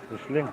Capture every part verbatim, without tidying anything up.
Wrestling.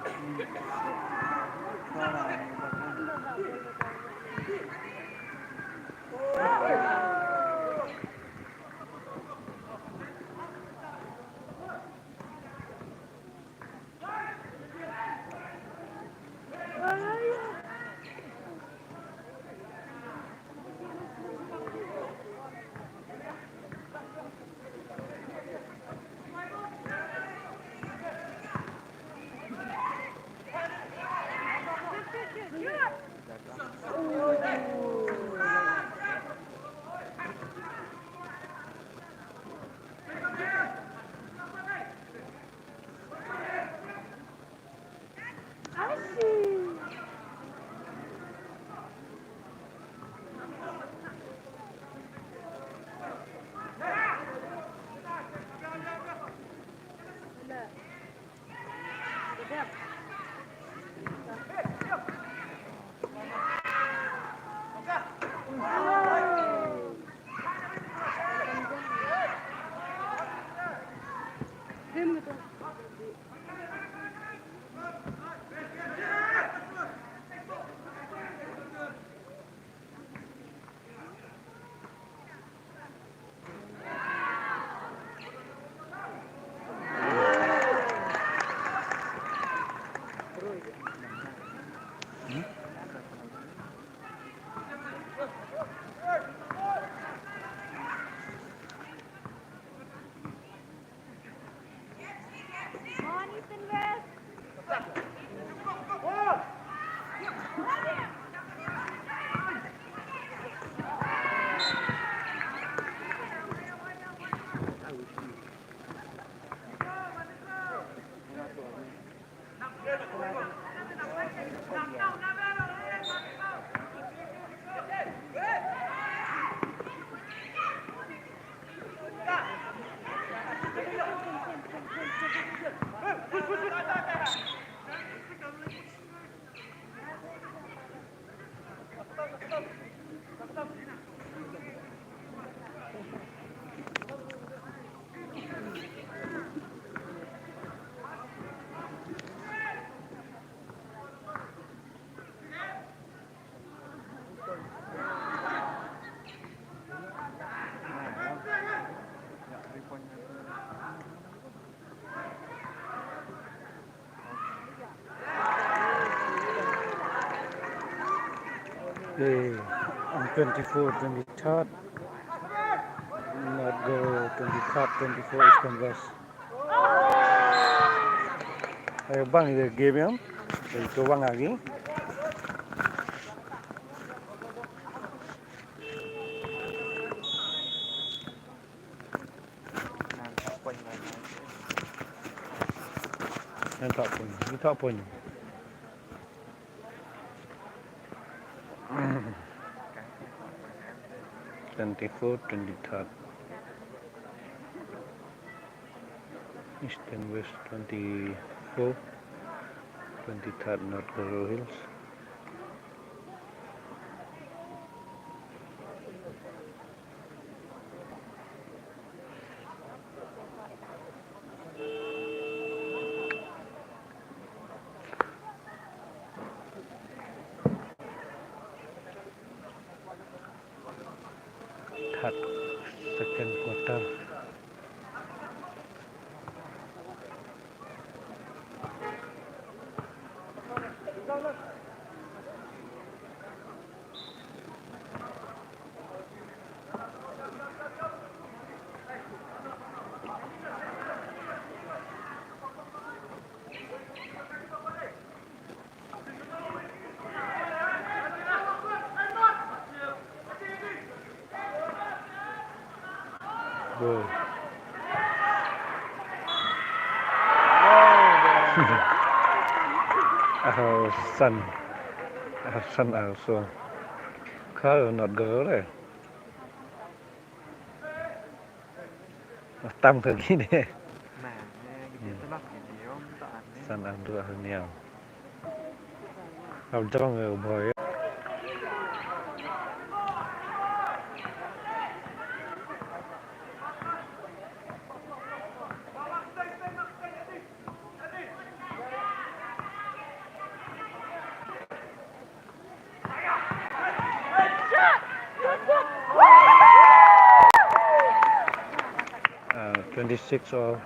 Eh, twenty-four twenty-third. North Garo twenty-third twenty-four, Eastern West. Ayo bang ide game yang. Itu bang lagi. Yang tak pun, yang tak pun. Twenty-four twenty-third. Eastern West twenty-four, twenty-third North Garo Hills. Third, second quarter. Goal. Ahsan. Ahsan also. Kha North Garo re. Tam ka gi ne. San Andrew Arniaw. Ab jong u boy. Twenty-six all.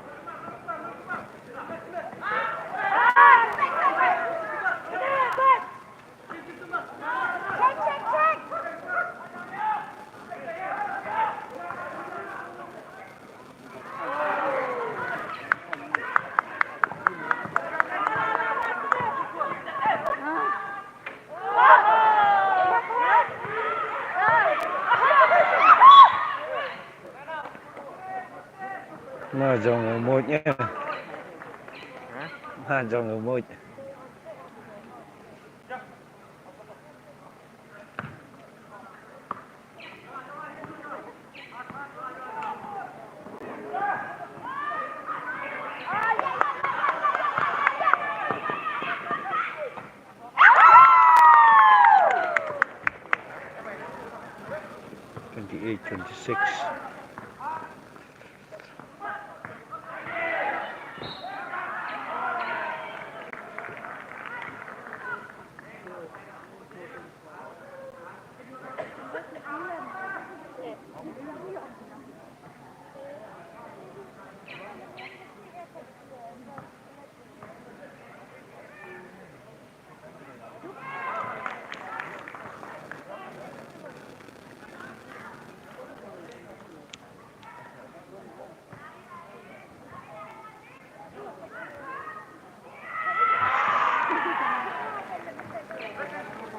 Ma jong u Muj eh. Ma jong u Muj. Twenty-eight twenty-six.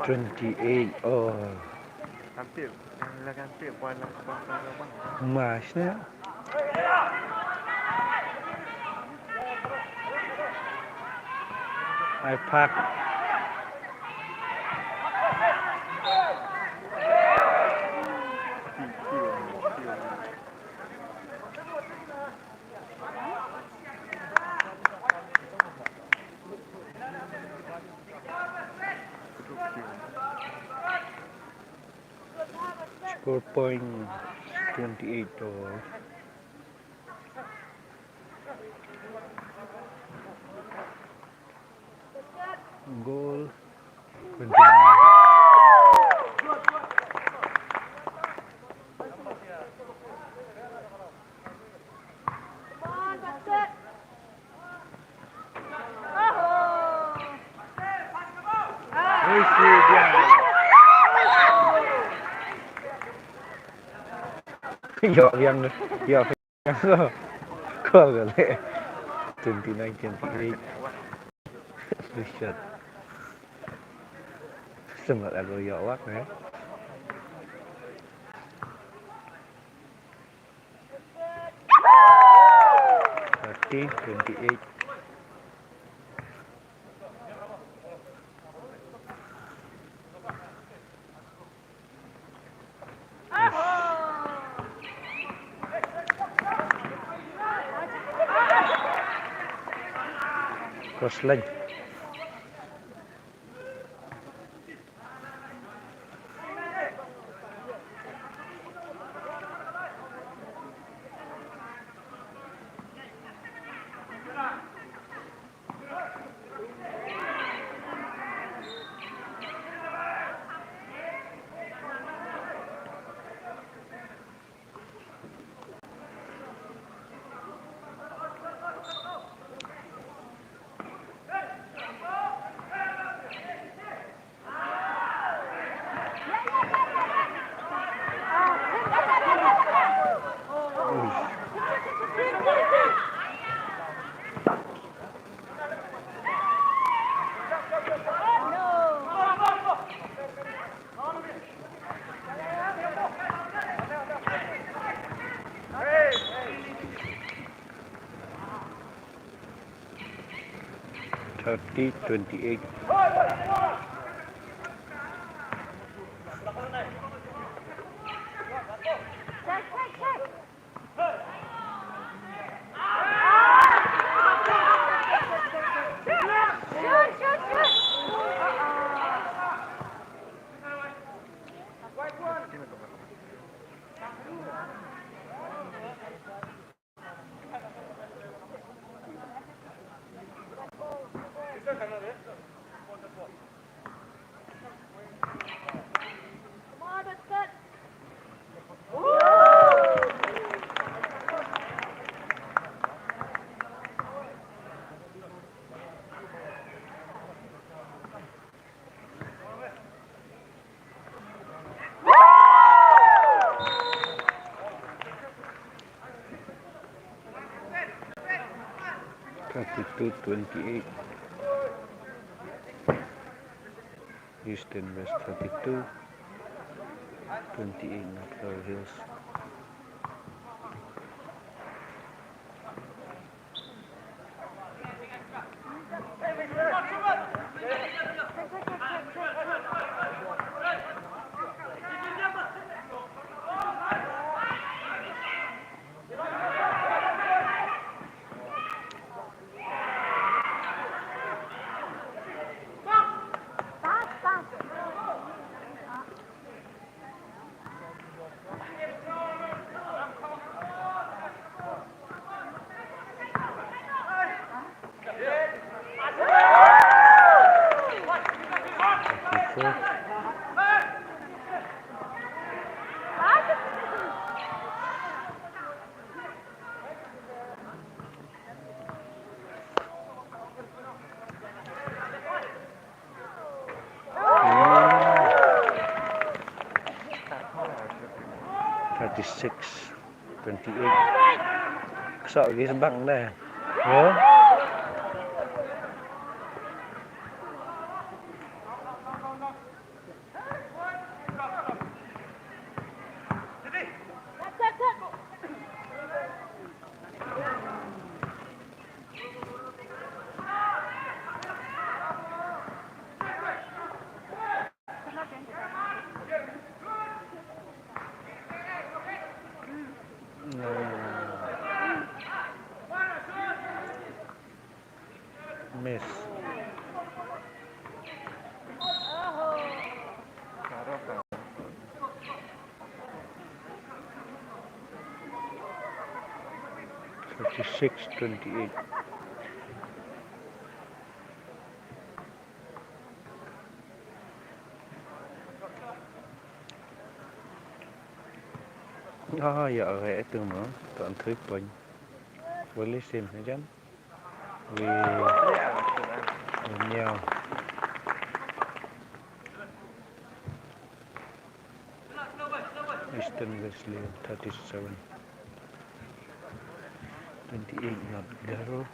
Twenty-eight all. Kantip, yang la kantip, buat la, buat la, buat la. Mas ne. Ai phak. Score point twenty-eight all. Goal twenty-nine. Ïoh riang, ïoh riang. Kol kali. Twenty-nine twenty-eight. Buset. Sembah lagu ïoh wak eh. Thirty twenty-eight. Cross line. Thirty twenty-eight. Twenty-eight. Eastern West thirty-two, twenty-eight North Garo Hills. Thirty-six twenty-eight. Kso gi sbang da. Yo. Miss. Thirty-six twenty-eight. Ah, ya, okay, itu mah. Tuan three point. Boleh sim, ya, Jan? Wi. Wi, ya. Eastern Wesleyan thirty-seven, twenty-eight North Garo.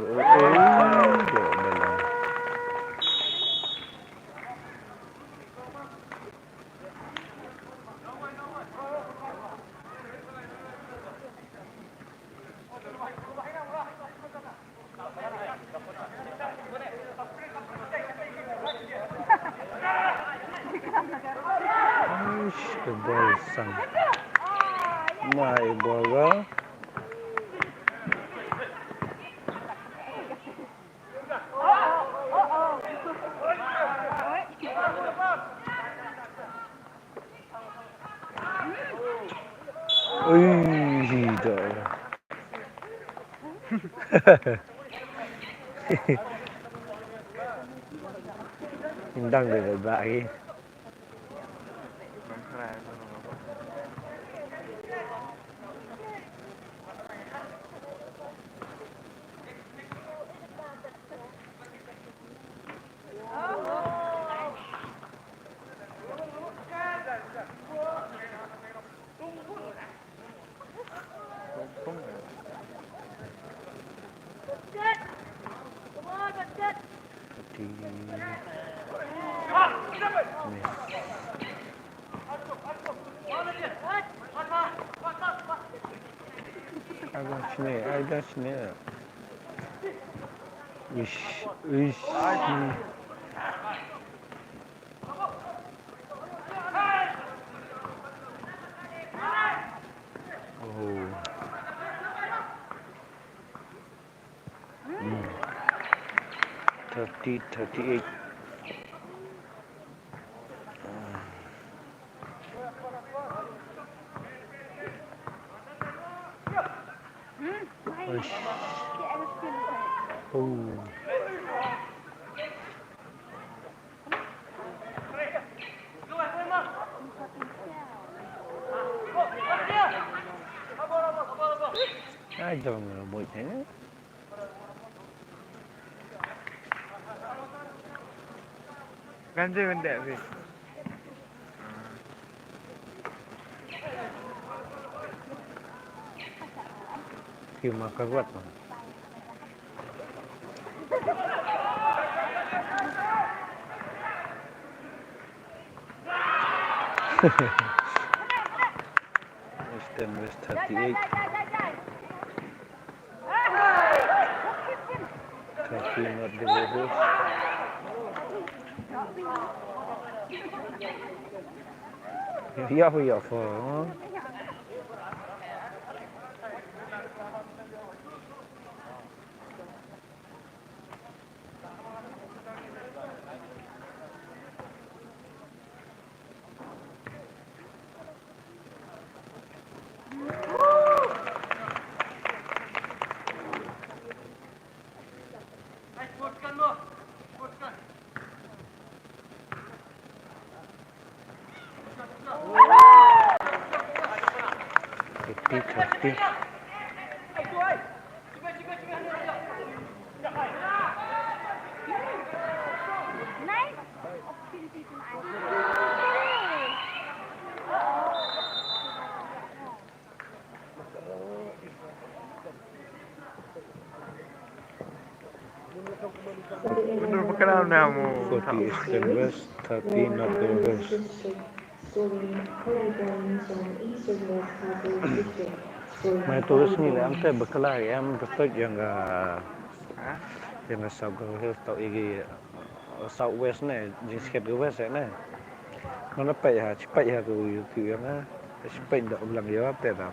Oh, oh, oh, oh. Eish, ka bol sang. Mai bol ga. Ui, dah. Indang dia dah bak lagi. Ai da shne, ai da shne. Ish, ish. Oh. Hmm. Thirty, thirty-eight. Uish. Oh. Ai, jong, eh. Kan je kan dek, eh. Ki ma ka ruat. West Ham, West thirty-eight. Thirty not the Rovers. Yeah, yeah, for, huh? Fifty, thirty. Forty Eastern West, thirty Northern West. Mai tourist ni le am te bakla em, betul yang, ah, yang South Garo Hills tau igi, ah, South West ne, jingskhet ke West ne. Mana peit ha, chi peit ha ku YouTube yang, ah, chi peit da ulang ya te da.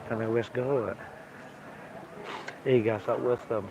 Kana West Garo. Ega South West tam.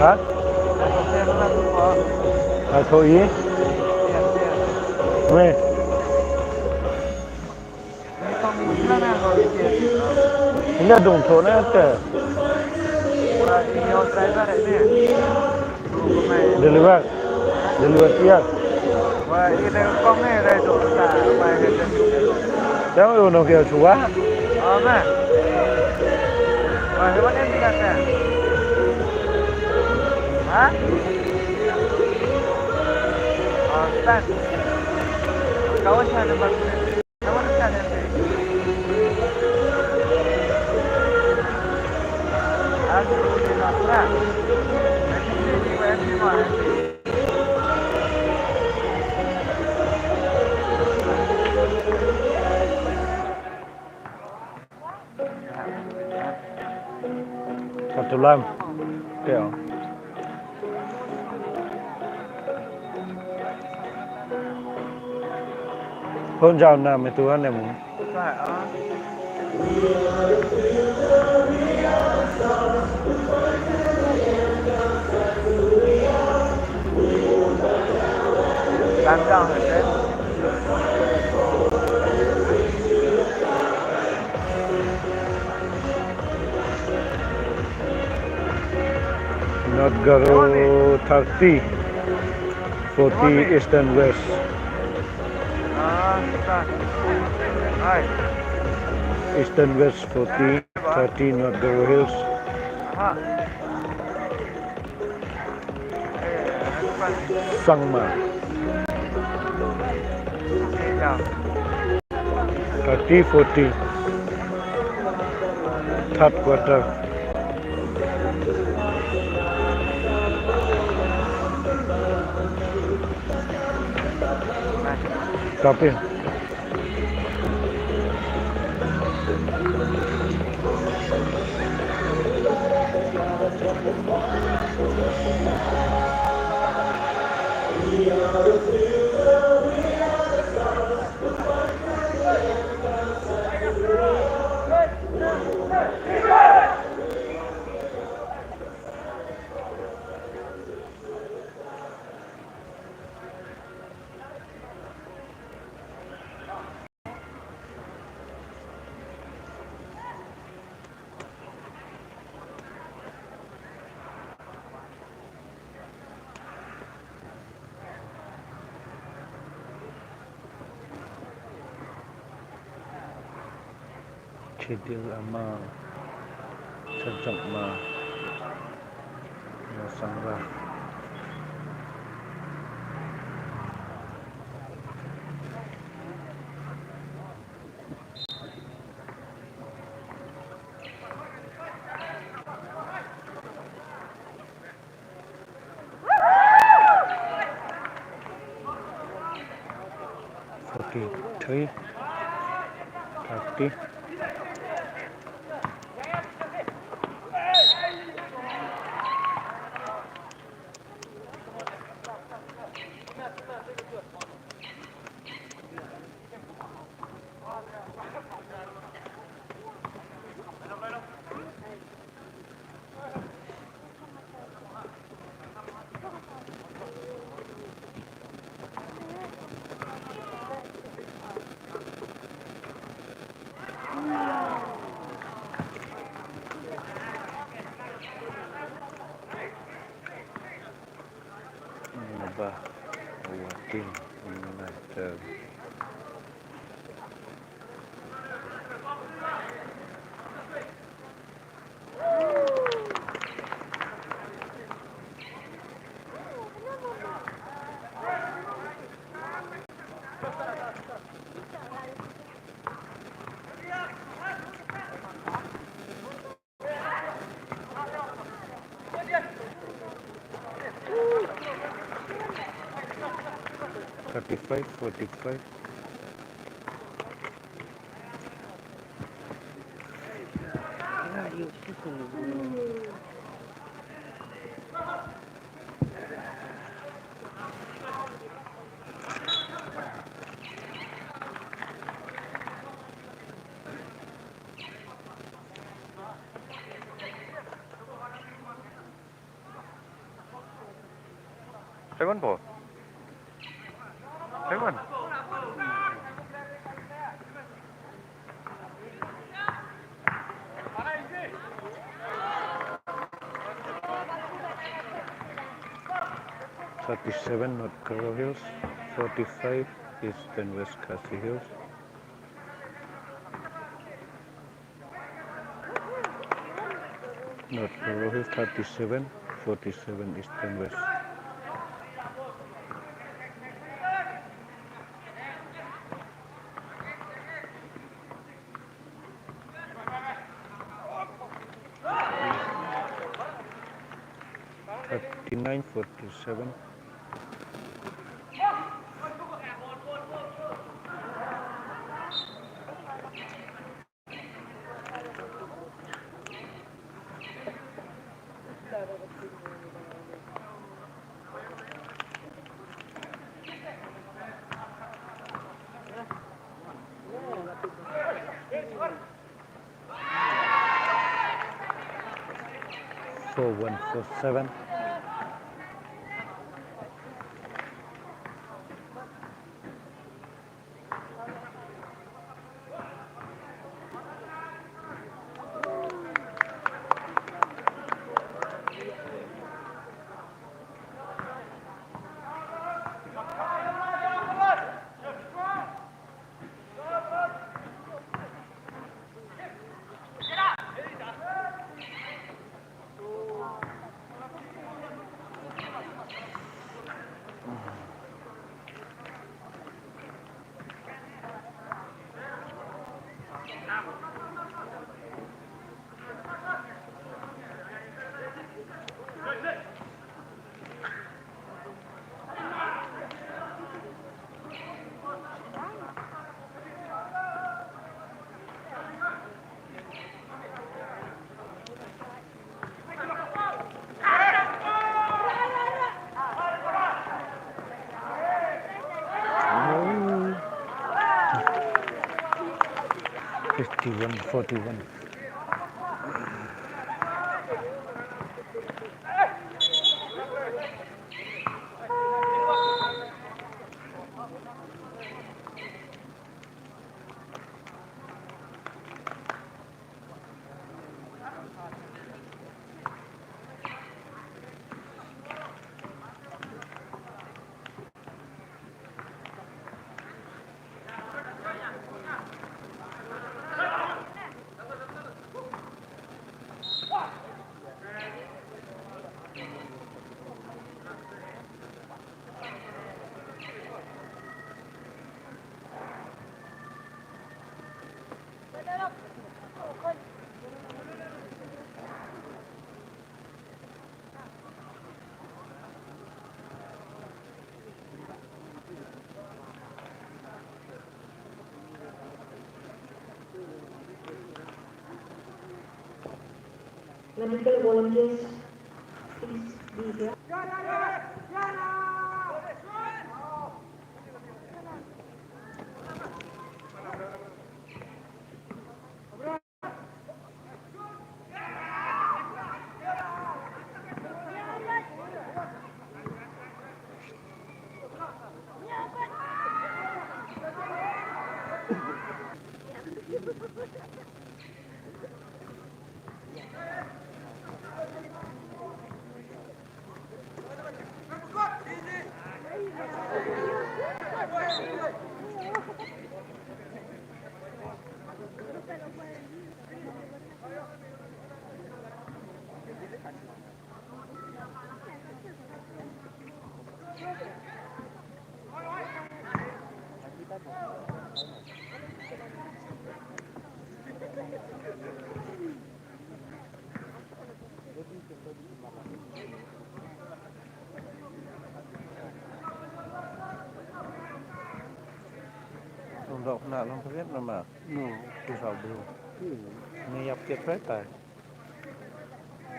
Ha? Ai, tho i? Wei. Ina dong tho na te. Deliver. Deliver tiar. Yang uno ke chua. Ha? Satu lam. Teo. Hon jao na me tu ane mu. North Garo thirty, forty Eastern West. Eastern West forty, thirty North Garo Hills. Sangma. Thirty forty. Third quarter. Kapil. Chidil ama, chajak ma, ma sangra. Forty-three, thirty. Ngaba, Watin, United. Thirty-five forty-five. Seven four. Seven. Thirty-seven North Garo Hills, forty-five Eastern West Khasi Hills. North Garo Hills thirty-seven, forty-seven Eastern West. Thirty-nine forty-seven. One four seven. Fifty-one forty-one. Medical volunteers, please be here. Ong dok na long phet nama. No. Ti sa bru. Hmm. Ni yap ti phet tai.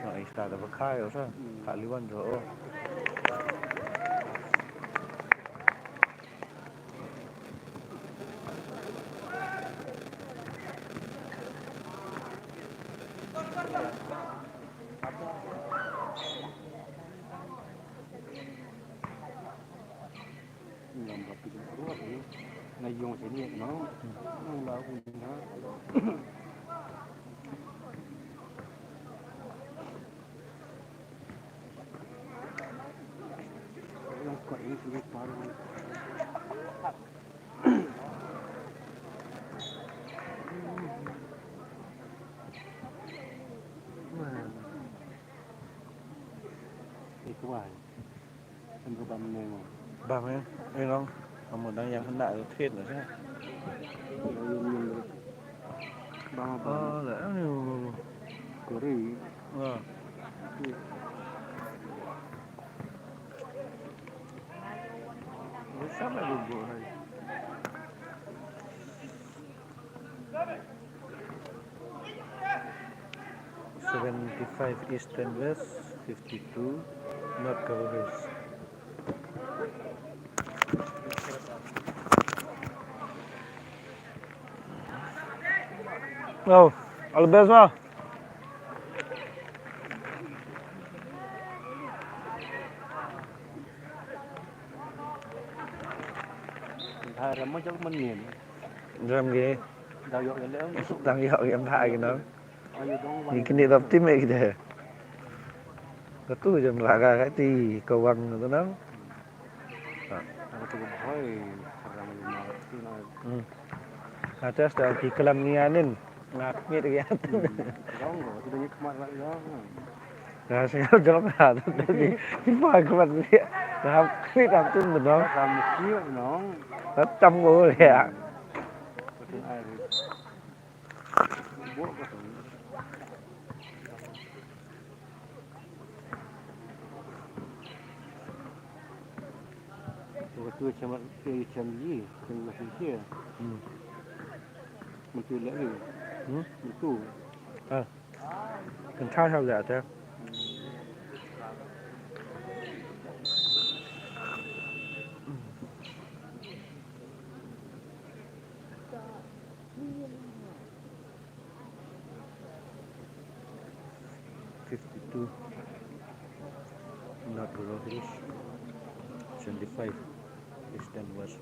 No, ista da bakai osa. Hmm. Ka liwan jo. Oh. Ngam ba pidin ruh ni. Na yong sini no. Nang la ku na. Yang kuat ini sini baru. Itu wah. Bam ne, eh long, amu dang yang hendak tu thit na sha. Bam bam. Oh, la ni. Kori. Ah. Ni sama juga hai. Seventy-five Eastern West, fifty-two North Cavalry. Oh, all the best, ma. Ha, ram ma jong man ngin. Ram ge. Dang ïoh ïa lem. Dang ïoh ïa em ha ki nong. Ayo dong. Ni kini dap tim eh kita. Katu jam raga ka ti kawang tu nong. Ha. Katu hoi, ram ma tu nong. Hmm. Atas dah ki kelam ni anin. Nga khmih ïa ka. Hmm. Dong, tu dah khmat lah, dong. Nga sngew jrong ha tu dah di. Ki pa khmat ïa. Nga khmih ha tu dong. Ram ki dong. Tam go ïa. Betul ai. Bok ka tu. Waktu macam macam ni, macam macam ni. Hmm. Betul lah ni. Hmm? Betul. Ah. Kan kha kha leh te. Fifty-two. North Garo Hills. Seventy-five. Eastern West.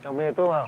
Kami tu lah.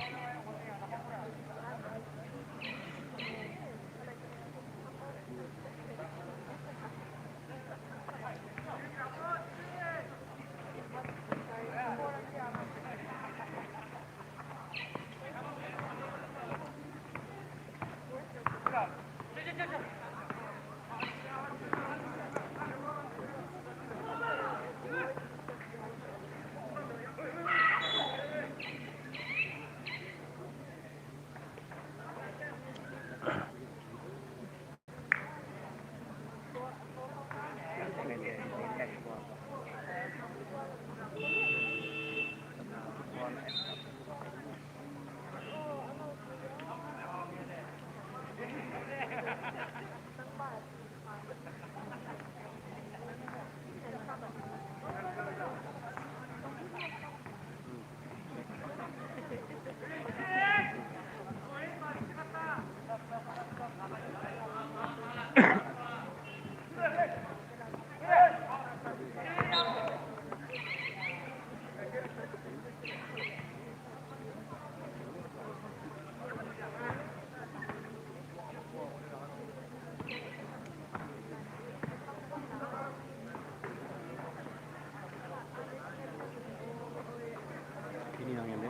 Ini yang ini,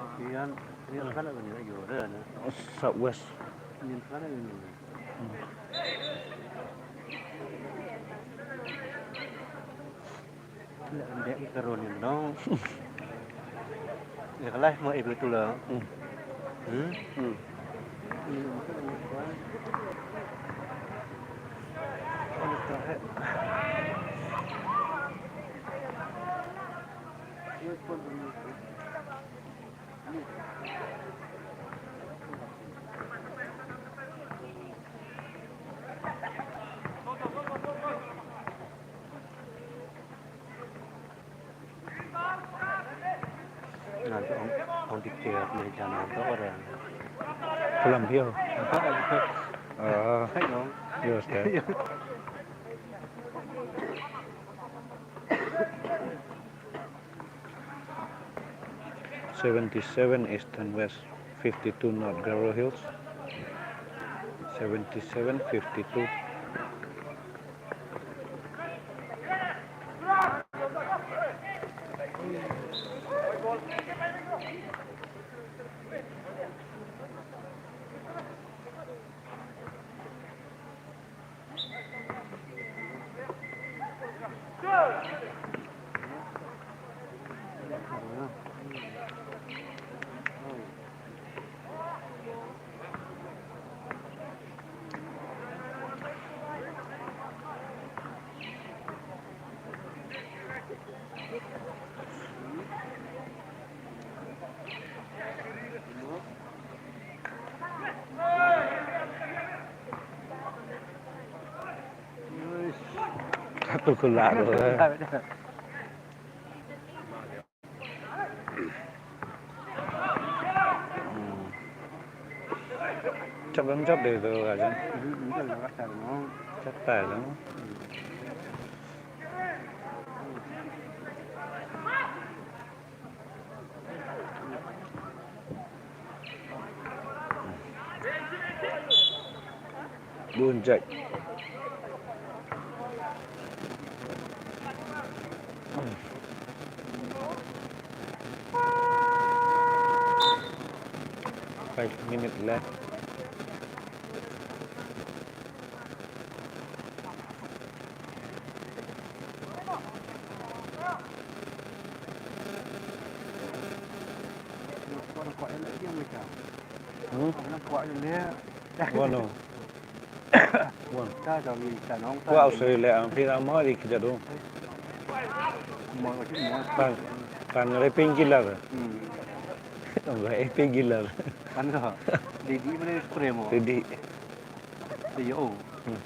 ini kan ini lagi ada na. Southwest. Ini kan ini. Hmm. Leh ndek ka roni nong. Ïa ka lai ma ibu tu la. Hmm. Hmm? Hmm. Nga tu ong, ong diktir ni jana tu orang. Pulang dia. Ah. Hai dong. Yes, deh. Seventy-seven Eastern West, fifty-two North Garo Hills, seventy-seven fifty-two. Satu keluar tu. Chap dang chap de to ka jan. Chap tai dang. Bun jai. Five minutes left. Hmm? Wano? Wan. Kwa Australia ang phi na mo di kita do. Pan, pan ngale painkiller. Ang ba eh painkiller. Pan ka. Di di mana spray mo. Di. Di yo. Hmm.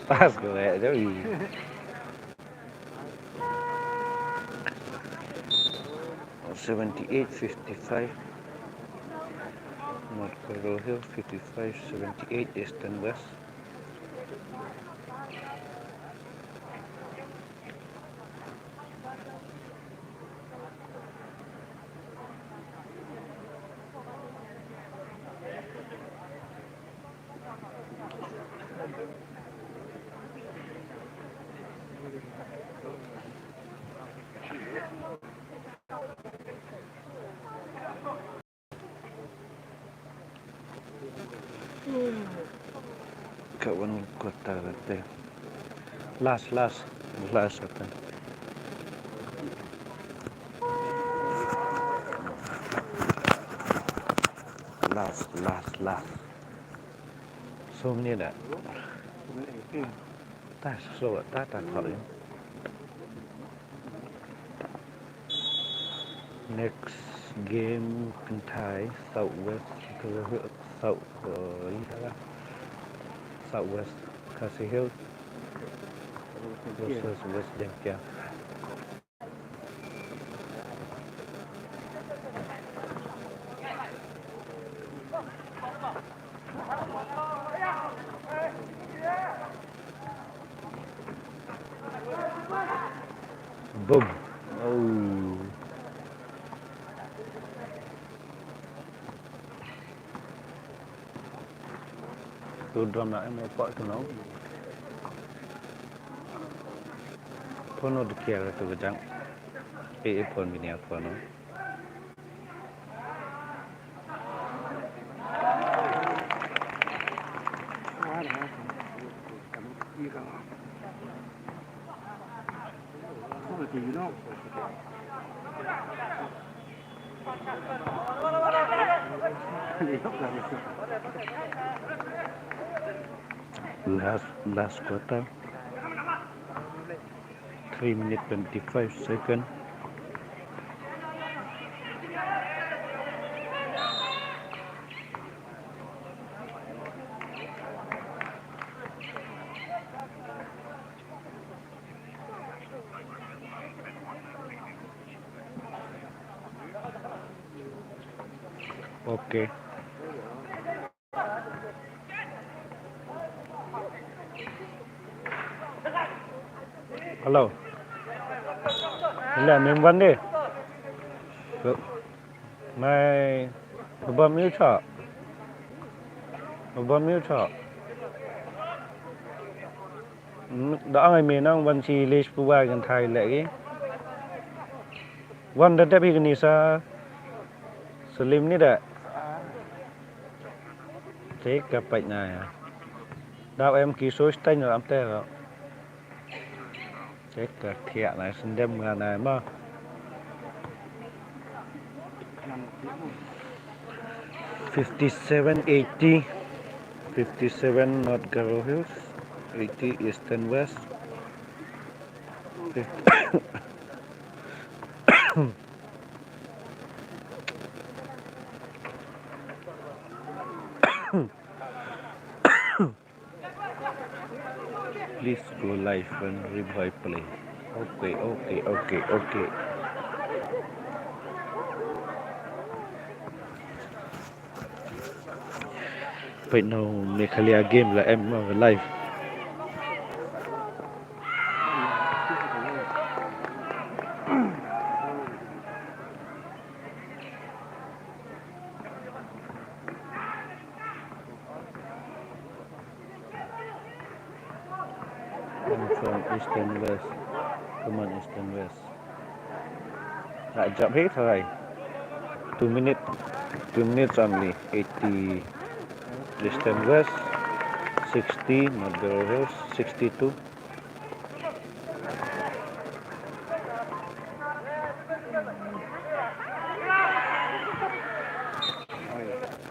Pas ko eh, jauh. Seventy-eight fifty-five. North Garo Hills fifty-five seventy-eight, Eastern West. Ka wan kota kata. Last, last, last kata. Last, last, last. So many dah. Ta so ta ta thok. Next game, Kynthai, South West, South, uh, South West Khasi Hills versus West Jaintia. Boom. Oh. Tu drum na em pot tu no. Pono de kiar tu kejang. Eh, eh, pon bini apa no. Last, last quarter. Three minute twenty-five second. Okay. Hello. Hello, member ni. Mai, ba mute. Ba mute. Da ang ai me nang wan si list pu ba kan thai leh ki. Wan da dep hi kani sa. Salim ni da. Te ka pait na ya. Dau em ki so stain ram te ro. Te ka thiah na sendem nga na ma. Fifty-seven eighty, fifty-seven North Garo Hills, eighty Eastern West. Please go live when Riboy play. Okay, okay, okay, okay. Peit noh Meghalaya game la em, uh, live. Come from Eastern West. Come on, Eastern West. Ah, jump hit, hooray. Two minute, two minutes only. Eighty Eastern West, sixty North Garo Hills, sixty-two.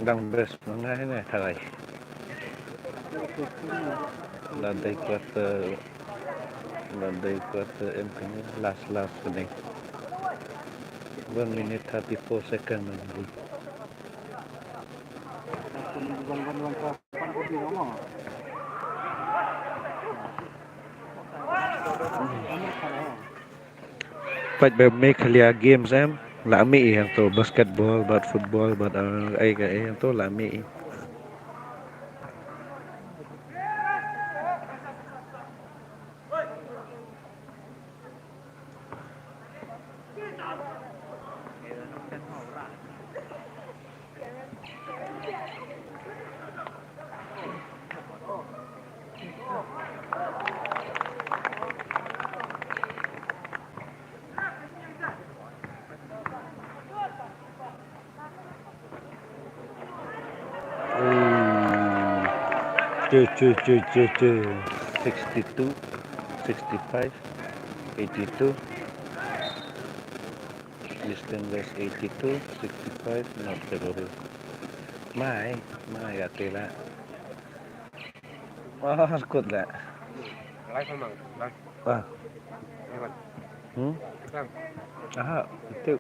Dang best ma nga hi ne, tharai. La dei quarter, la dei quarter em kane, last, last kane. One minute thirty-four second only. Peit ba Meghalaya Games em, la mih ïa hangto, basketball bad football bad, eh, ei ka ei hangto la mih. Ooh. Two, two, two, two, two. Sixty-two, sixty-five, eighty-two. Eastern West eighty-two, sixty-five, North Garo Hills. Mai, mai ïa te la. Ah, skut la. Live, Mang. Live. Ah. Live. Hmm? Live. Aha, itu.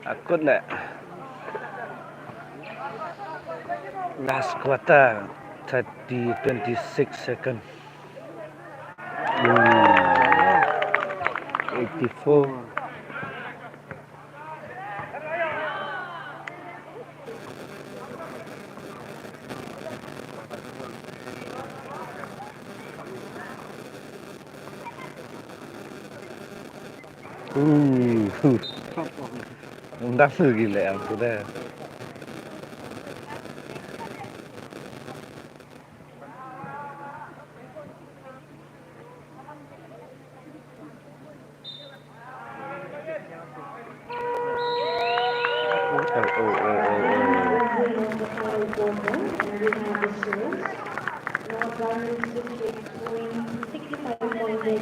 Akut na. Last quarter, thirty, twenty-six second. Hmm. Eighty-four. Uh. Ym dang shu gile am tu de.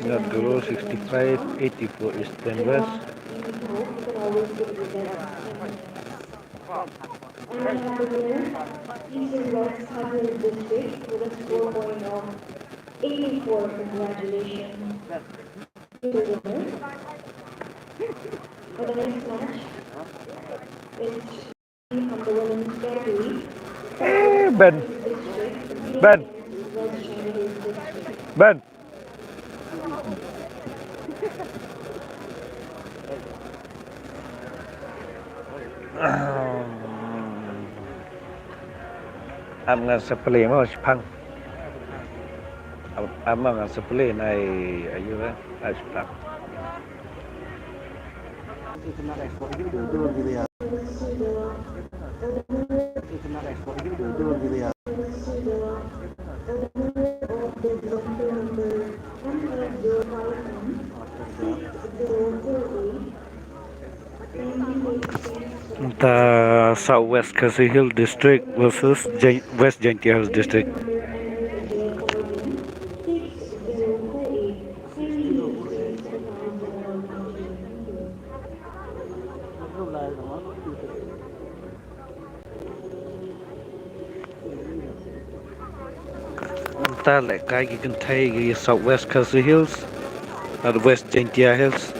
North Garo sixty-five, eighty-four Eastern West. Eastern West Khartoum District with a score point of eighty-four. Congratulations. For the next match, it's from the women's category. Eh, Ben. Ben. Ben. Ap ngan sa play mo shipang. Ap, ap ngan sa play na i ayu eh, ap shipang. The South West Khasi Hills District versus Jain-, West Jaintia Hills District. Mynta lehkai ki kynthei ki South West Khasi Hills, North West Jaintia Hills.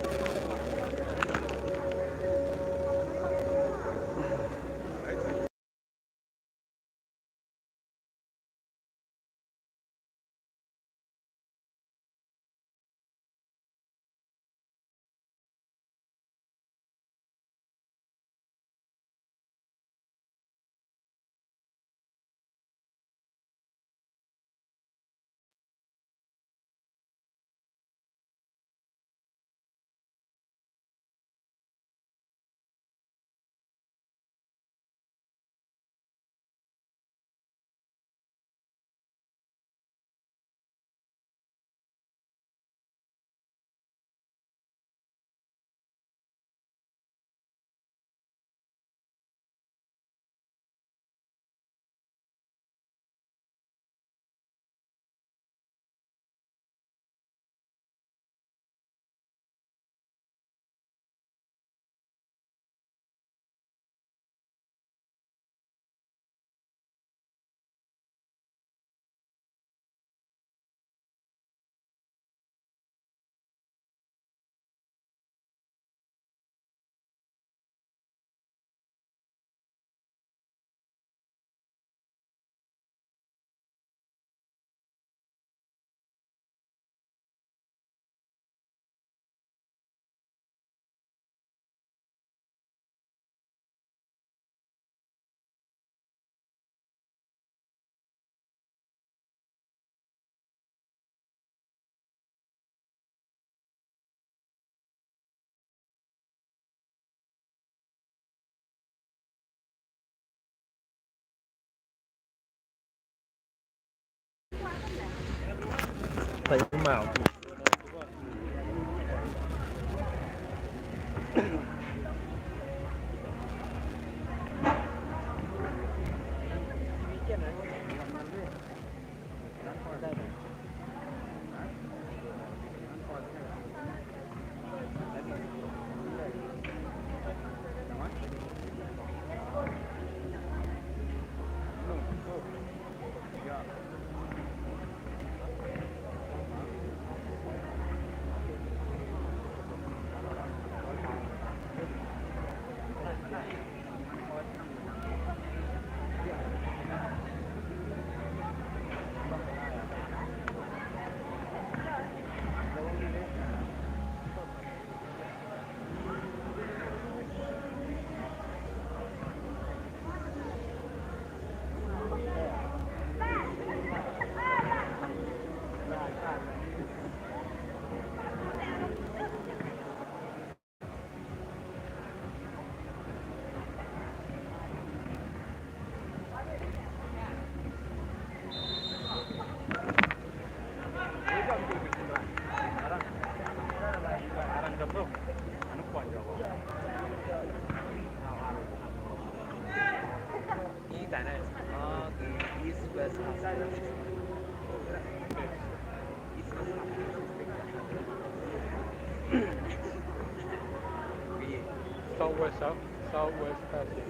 Southwest, south, southwest passage.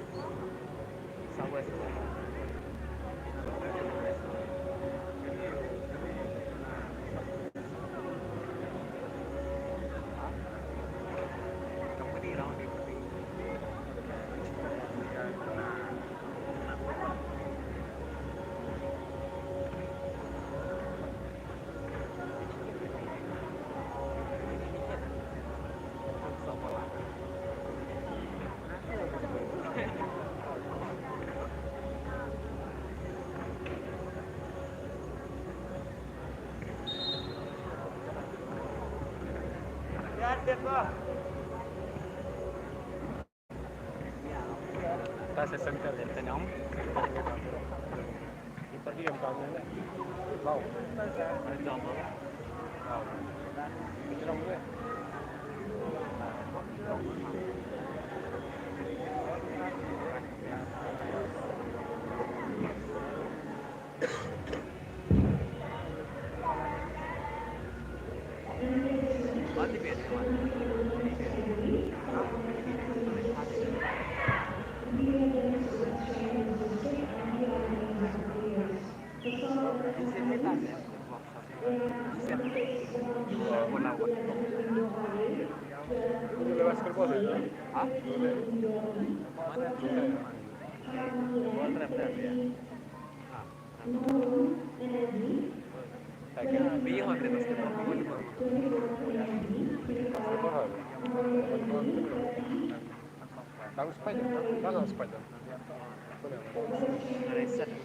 Southwest. Session ka len tanyam. Ipar di yang kami ni. Wow. Ada jam apa? Wow. Kita orang ni. Там спать, да? Да, спать, да. Спать, да, спать, да.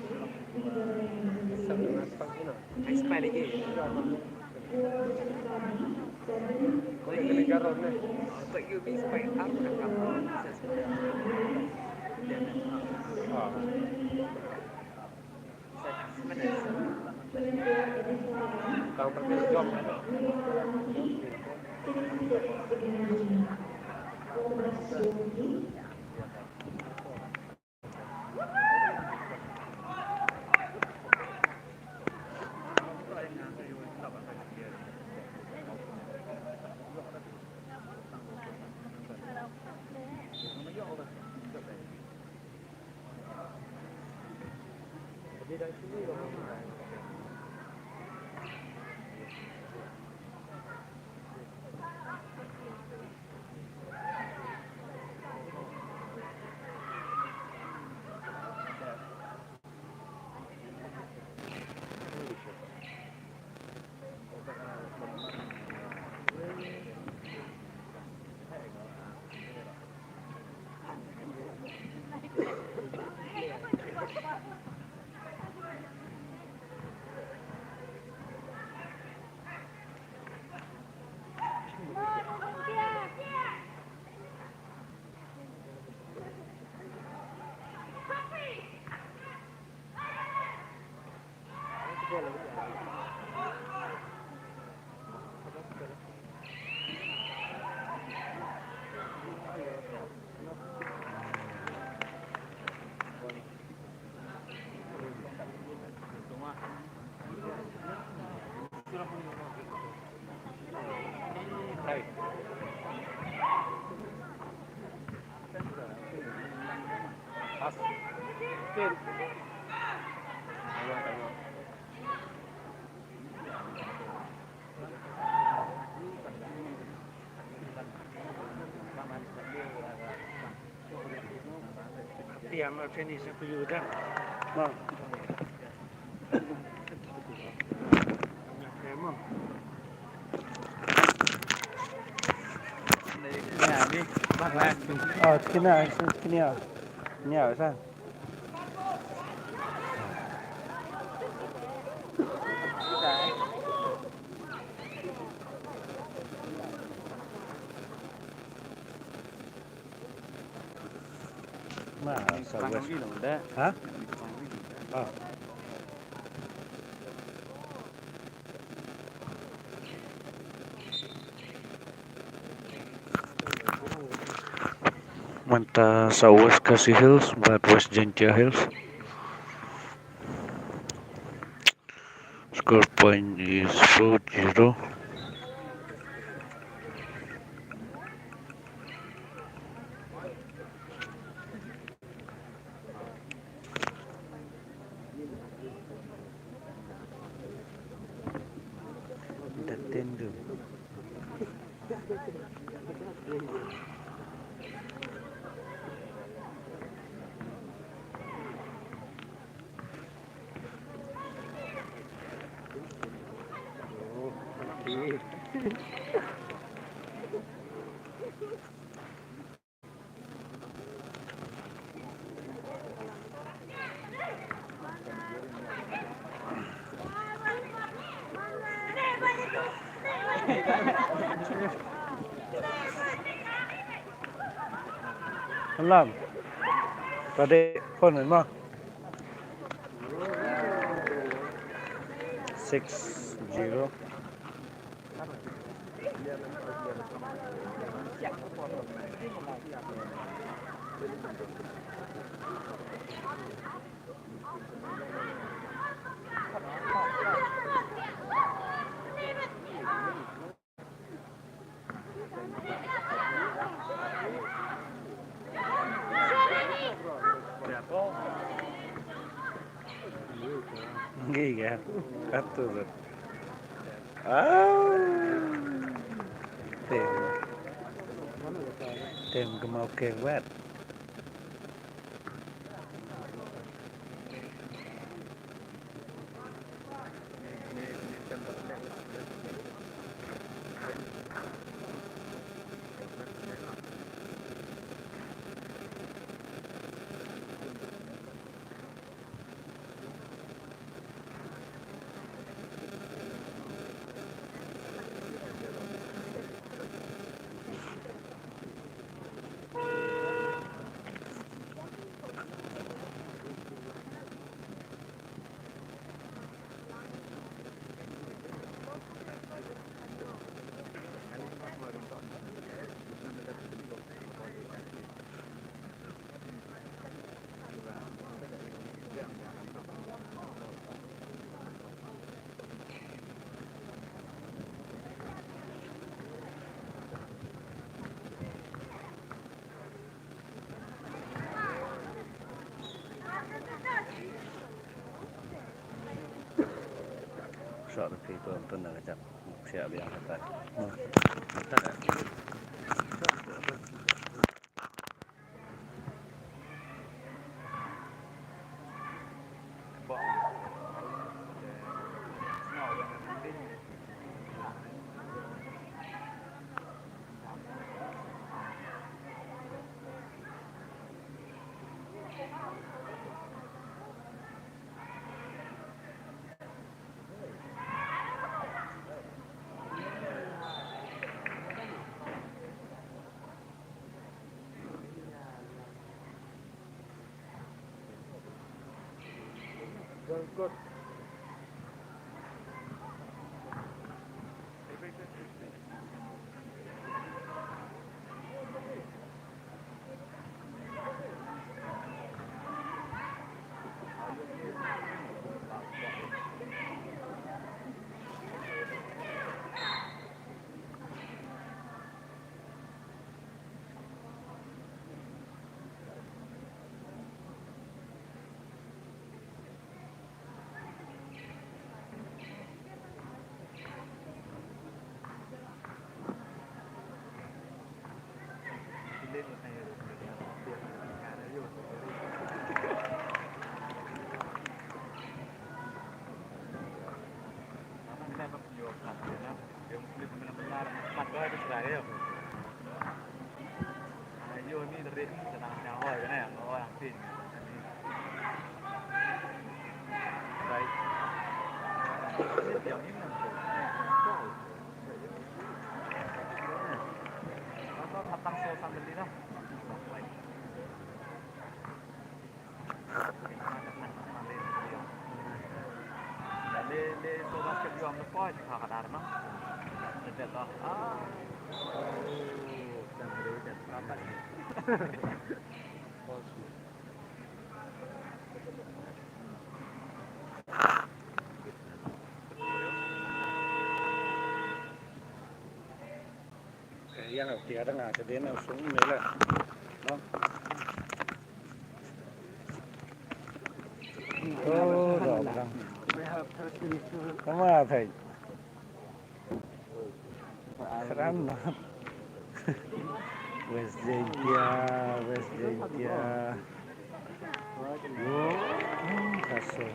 А. Mynta sa West Khasi Hills bad West Jaintia Hills. Score point is four zero. Salam. Ready, phone mo. Six zero. Ngi ga katu zat. Ah. Tem. Tem kemau kewet. Shot the people, pynna ka jap. Siap biang kata. Ayo ni derik sana nyawa kena ya, oh yang tin. Baik. Ini yang ini. Apa matang so sambil ni lah. Baik. Ïa nga, ïa nga ka dei na u sung ne la. No. Oh, da bang. Kama thai. Kram na. West Jaintia, West Jaintia. Yo, hmm, kaso.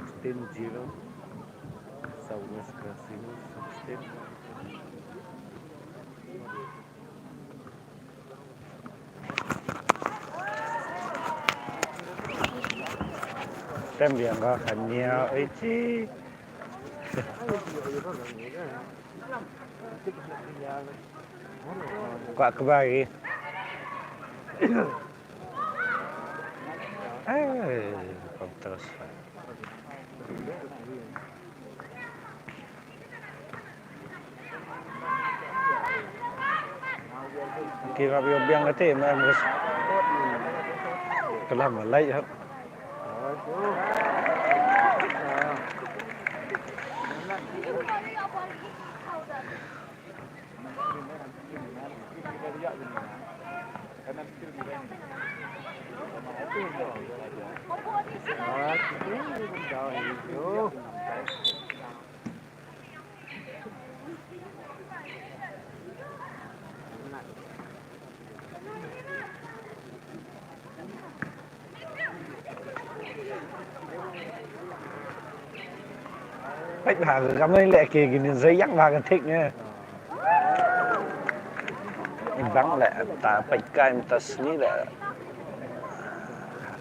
Sixteen zero. Southwest Khasi Hills sixteen. Tem biang ka khania, eh, chi. Kwah kbai. Eh, kontras. Ki rap ïa biang kata, ma, ma. Kalam lai, ha. Peit bha ka kam ne, leh ki kine zai ïang bha ka thik ne. Bang leh ta peit kai mynta sngi leh.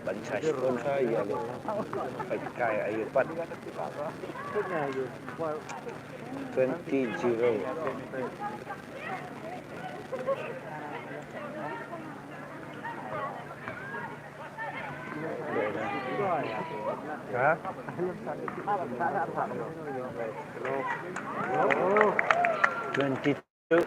Ban sa shkon sa ïa leh. Peit kai ayu pat. Twenty zero. Ha? Twenty-two.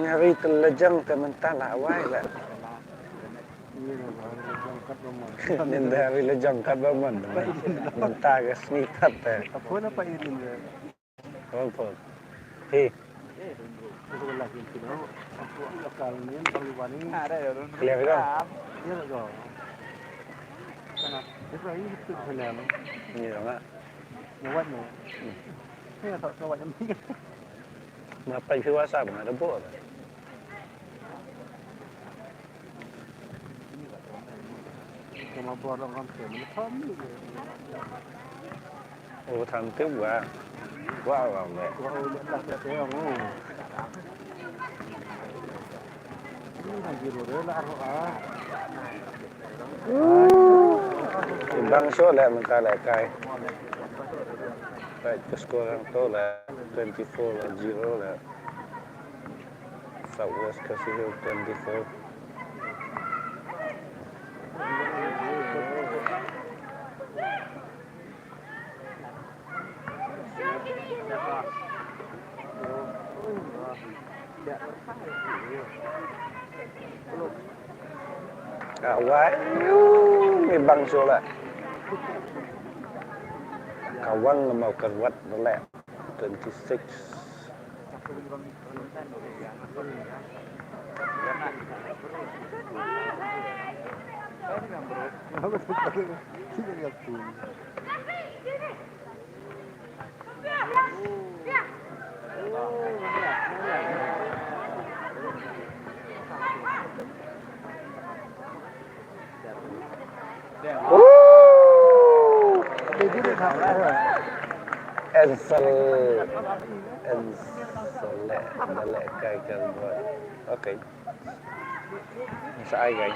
Nga ri te lejang te mynta la wai la. Ngi da ri lejang kat ba man. Mynta ka sngi kat te. Apa napa ini? Phone, phone. Hey. Clear ito? Iya, ito. Sana. Ito, ito, ito, ito. Iya, nga. Nga wat mo. Hmm. Nga tak, nga wat mo. Nga pa yung WhatsApp, nga ada buo. Ka ma bor long kam te, ma tham ni. O, tham te wa. Wa, wa, wa. Wa, wa, wa, wa, wa. Ni ha zero re la ro a. Bang shuh leh mynta leh kai. Right, ka score hangto leh twenty-four zero leh. Southwest Khasi Hills twenty-four. Ka wai, ni bang shuh la. Ka wan ngan mawkyrwat leh. Twenty-six. Ensel, ensel, ensel, kai kan buat. Okay. Sa ai kai.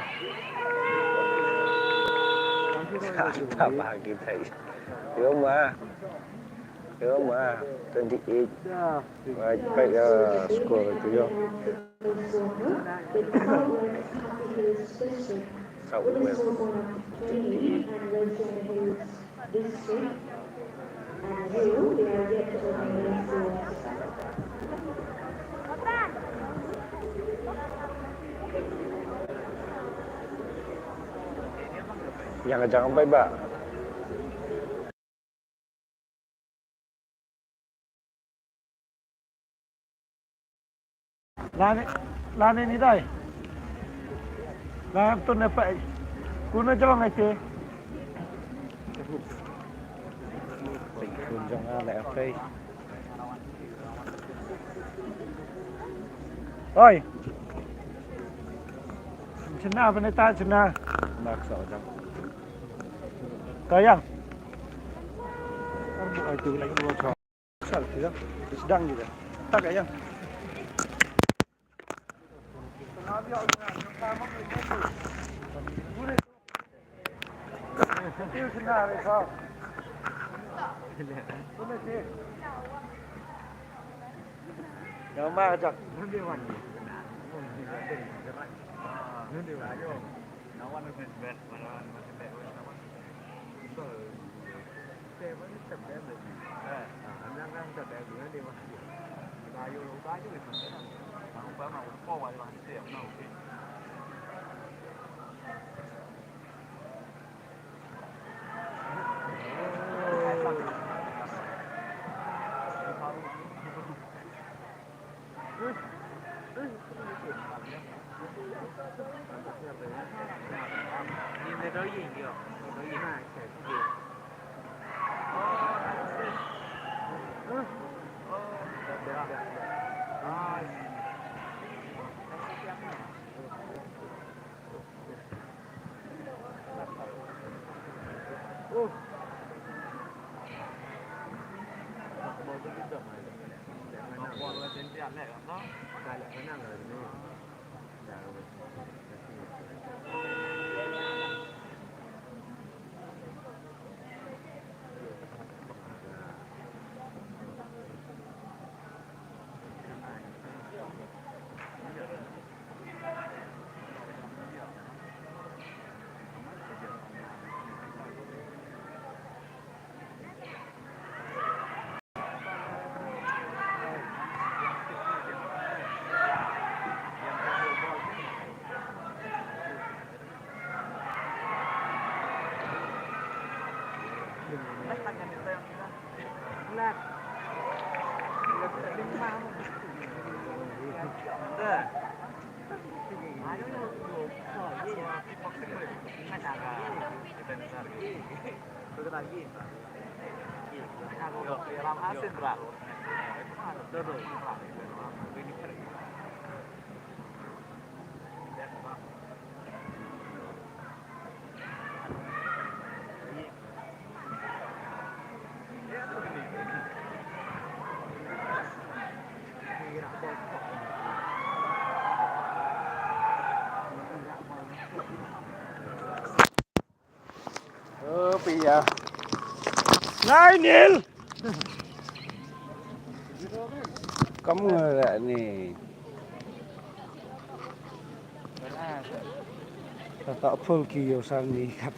Sa ta ba ki tai. Yo ma. Yo ma. Twenty eight. Right, right, uh, score tu yo. South West. Yang jangan baik, Pak. Lane, lane ni dai. Lane tun ne pai. Kuna jong ai te. Pai kun jong ale pai. Oi. Chena bane ta chena. Nak sa jang. Kaya. Arbu ai tu lagi dua. Sal, ya. Sedang juga. Tak, ya. Oh, pia. Ngai nil. Kam ngara ni. Tata phul ki yo sar ni kap.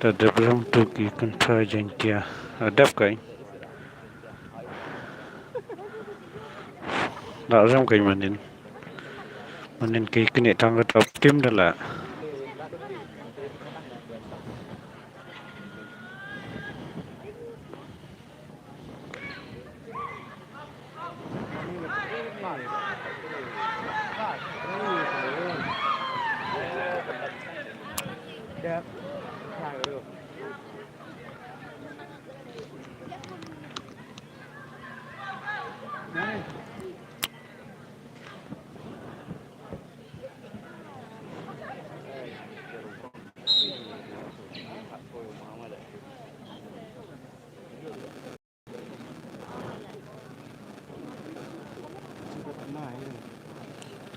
Ta dep rem tu ki kynthei Jaiñtia. Ah, dep kai. Da rem kai manin. Manin ki kine tang ka top team da la.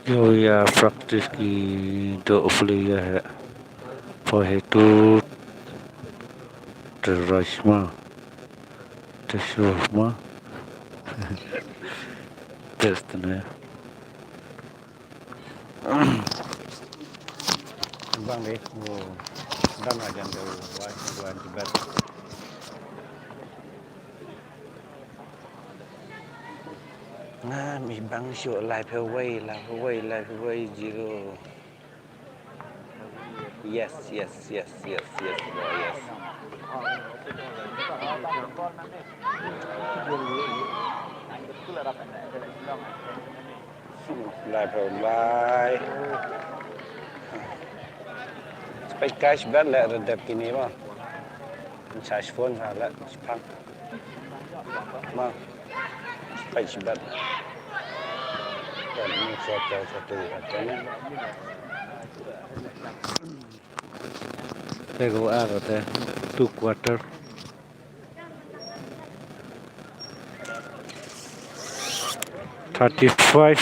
Yo ya practice ki do player he. Po he tu terus ma. Terus ma. Test ne. Bang deh. Oh. Dan ajan tu. Wah, wah, jibat. Nga mi bang shu lai phe wei, lai phe wei, lai phe wei, zero. Yes, yes, yes, yes, yes, yes. Lai phe wei. Spek cash ban le redep kini ma. Charge phone ha le spang. Ma. Spek bat. Kan ni satu satu katanya. Te go out te two quarter. Thirty-five.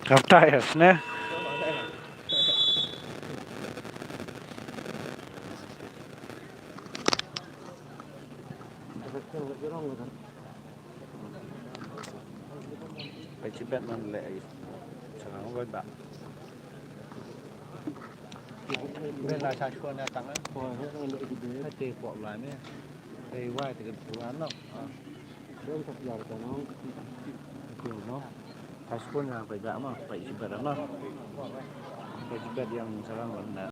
Kapta ya sne. Peit shi bad man leh ai. Sha nga bai ba. Bad la sha shuwa na tang eh. Poi hok ngan dei ki bad. Hai te pok lai me. Te wai te kan puan no. Don tak yar ka no. Poi no. Sha shuwa na bai ba ma. Peit shi bad no. Peit shi bad yang sarang wan na.